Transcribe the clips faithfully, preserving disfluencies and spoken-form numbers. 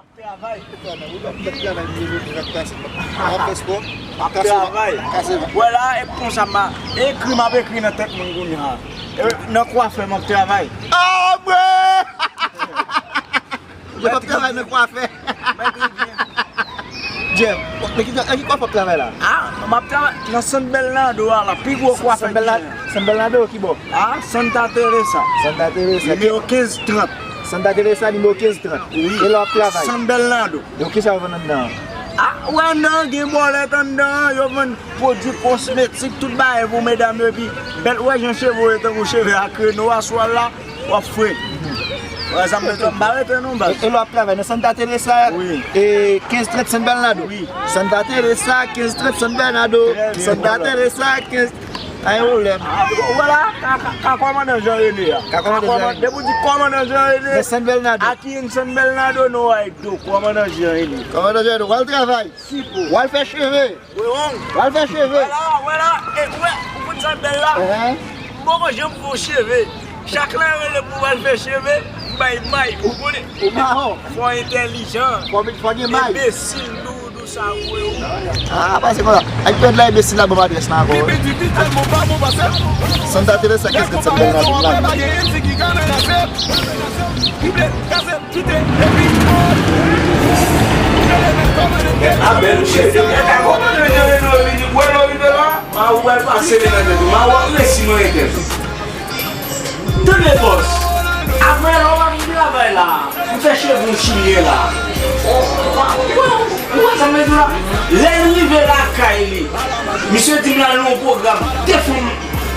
Travay. Travay, travay, travay, travay. Wè la, e konsa m a ekri, m ap ekri nan tèt moun kounye a. E nan kwafè, m ap travay. Ah, mwen! Jeff ap travay nan kwafè. Jeff, nan ki, nan ki kwafè w ap travay la? Ah, m ap travay nan Sant Bernardo a la, pi gwo kwafè ki gen. Sant Bernardo ki bò? Ah, Santa Teresa. Santa Teresa. Nimewo kenz trant. Santa Teresa, nimewo kenz trant. Wi. E la w ap travay? Sant Bernardo. Donk, kisa yo vann anndan an? Ah, ou wè anndan an, gen bòlèt anndan an, yo vann pwodui kosmetik, tout bagay pou medam yo, epi bèl, ou wè jan cheve w ye tankou cheve a kreno a, sou al la, w ap fre. Wè, sa m bezwen, m pa rete non, baz. E, e lè w ap travay nan Santa Teresa, wi, e kenz trant San Bernardo. Wi. Santa Teresa, kenz trant San Bernardo. Trè byen, Santa Teresa, kenz, pa gen pwoblèm. Ah, ou wè la, ka, ka, ka kòmandan Jean René a. Ka kòmandan Jean René. Depi w di kòmandan Jean René, nan San Bernardo. Aki en San Bernardo, no, ay do, kòmandan Jean René. Kòmandan Jean René, w al travay. Sipo. W al fè cheve. Wewon. W al fè cheve. Wè la, wè la. E, ou wè, ou konn sa k bèl la? Enhen. M poko janm fè yon cheve. Chak lè yo rele m pou m al fè cheve, m bay may. Ou konnen? Ou mawon. Fò entèlijan. Fò, fò gen may. Enbesil, doudou sa, wewon. Ah, pase konsa. Ak pèd la, enbesil la, ban m adrès la ankò. Santa Teresa, kenz trant San Bernardo, la. A bèl cheve. E pa kòmandan Jean Reno vini, wè lò rive la. Ma wè pase li nan tèt ou. Ma wè resi mwen entèl. Tande bòs. Apre lè w pa vin travay la, m fè cheve w chilyen la. Ou wè sa m vle di w la? Lè l rive lakay li, misye di m l al nan yon pwogram. Te fè m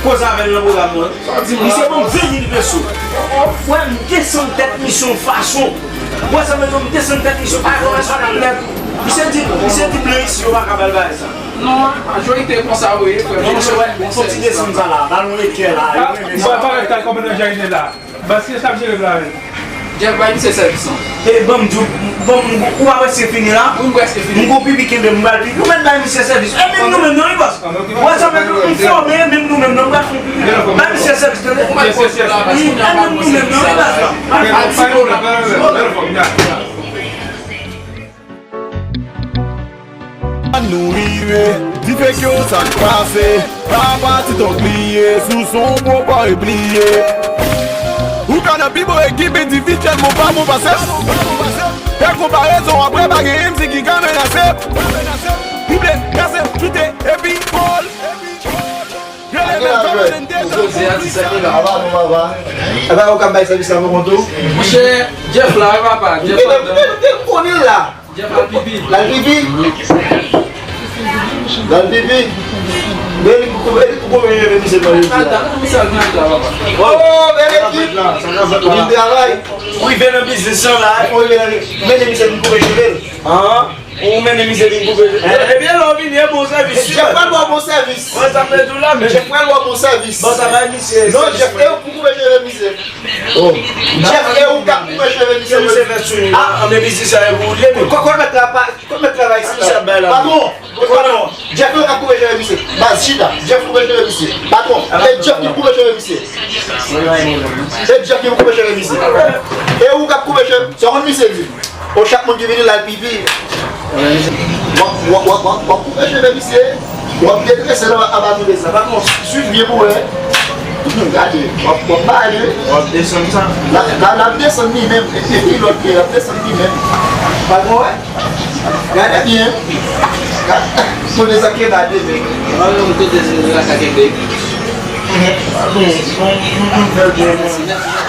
koze avè l nan pwogram mwen. Misye ban m ven mil peso. Wè, m desann tèt misye yon fason. Wè sa m bezwen, m desann tèt misye pa konvensyon nan nèt. Misye di, misye di blan isi yo pa ka ba l bagay sa. Non, majorite konsa yo ye, frè. Non, misye, wè, fò ti desann sa la. Ba nou lekè la. Yo renmen sa. Mwen pa rete kòm nan jayne la. Paske sa ap jere la menm. Jeff, bay misye sèvis non. E ban m di w, ban m, ou pa prèske fini la? Wi, m prèske fini. M gon pipi kenbe m, m pral pipi. Ou mèt bay misye sèvis. E menm nou menm non, wi, bòs. Wè sa m fè tou, m fòme, menm nou menm non, m pral fè pipi. Bay misye sèvis, tande. Wi, e menm nou menm non, wi, bòs. Nou rive, di fek yo sa k pase. Pa pati tank li ye, sou son pwopare bliye. Ou ka nan pi bon ekip, endividyèlman pa bon pase. Fè konparezon, apre pa gen M C ki ka menase. Double, kase, choute, epi gòl. Rele men kòm N T. Aba nou papa. Aba ou ka bay sèvis la pou kont ou? Monchè, Jeff la, wi papa, Jeff la. Ou konnen la. Jeff la pipi. La pipi. La pipi. Beli pou beli pou koupe cheve misye nan jodi a. Ata nou misye al nan la papa. Oh, bèl ekip. Ou vin travay. Ou rive nan biznis lan la. Ou rive nan, mennen misye vin koupe cheve l. An. Ou mennen misye vin koupe cheve. Ebyen lè w vini e bon sèvis. Jeff pral ba w bon sèvis. Wè sa m vle di w la men. Jeff pral ba w bon sèvis. Bon sa bay misye. Non, Jeff e ou pou koupe cheve misye. Oh. Jeff e ou k ap koupe cheve misye. Misye fè sou nou. Ah, men biznis sa e pou ou li ye men. Kò, kò mèt la pa, kò mèt travay isi la. Patwon, patwon. Jeff e ou k ap koupe cheve misye. Baz chita. Jeff koupe cheve misye. Patwon, e Jeff ki koupe cheve misye. E Jeff ki koupe cheve misye. E ou k ap koupe cheve. Sa w konn misye di? O chak moun ki vini la l pipi. W ap, w ap, w ap, w ap koupe cheve misye. W ap detrese l anba tou de sa. Patwon, swiv byen pou wè. Gade, w ap, w ap bale. W ap desann sa. La, la, l ap desann li menm. E, e pi lòt pye, l ap desann li menm. Patwon, wè. Gade byen. Gade. Kote sa ke la de men. Mwen menm kote se la ka kenbe. Patwon, nou, nou, nou fè byen, men.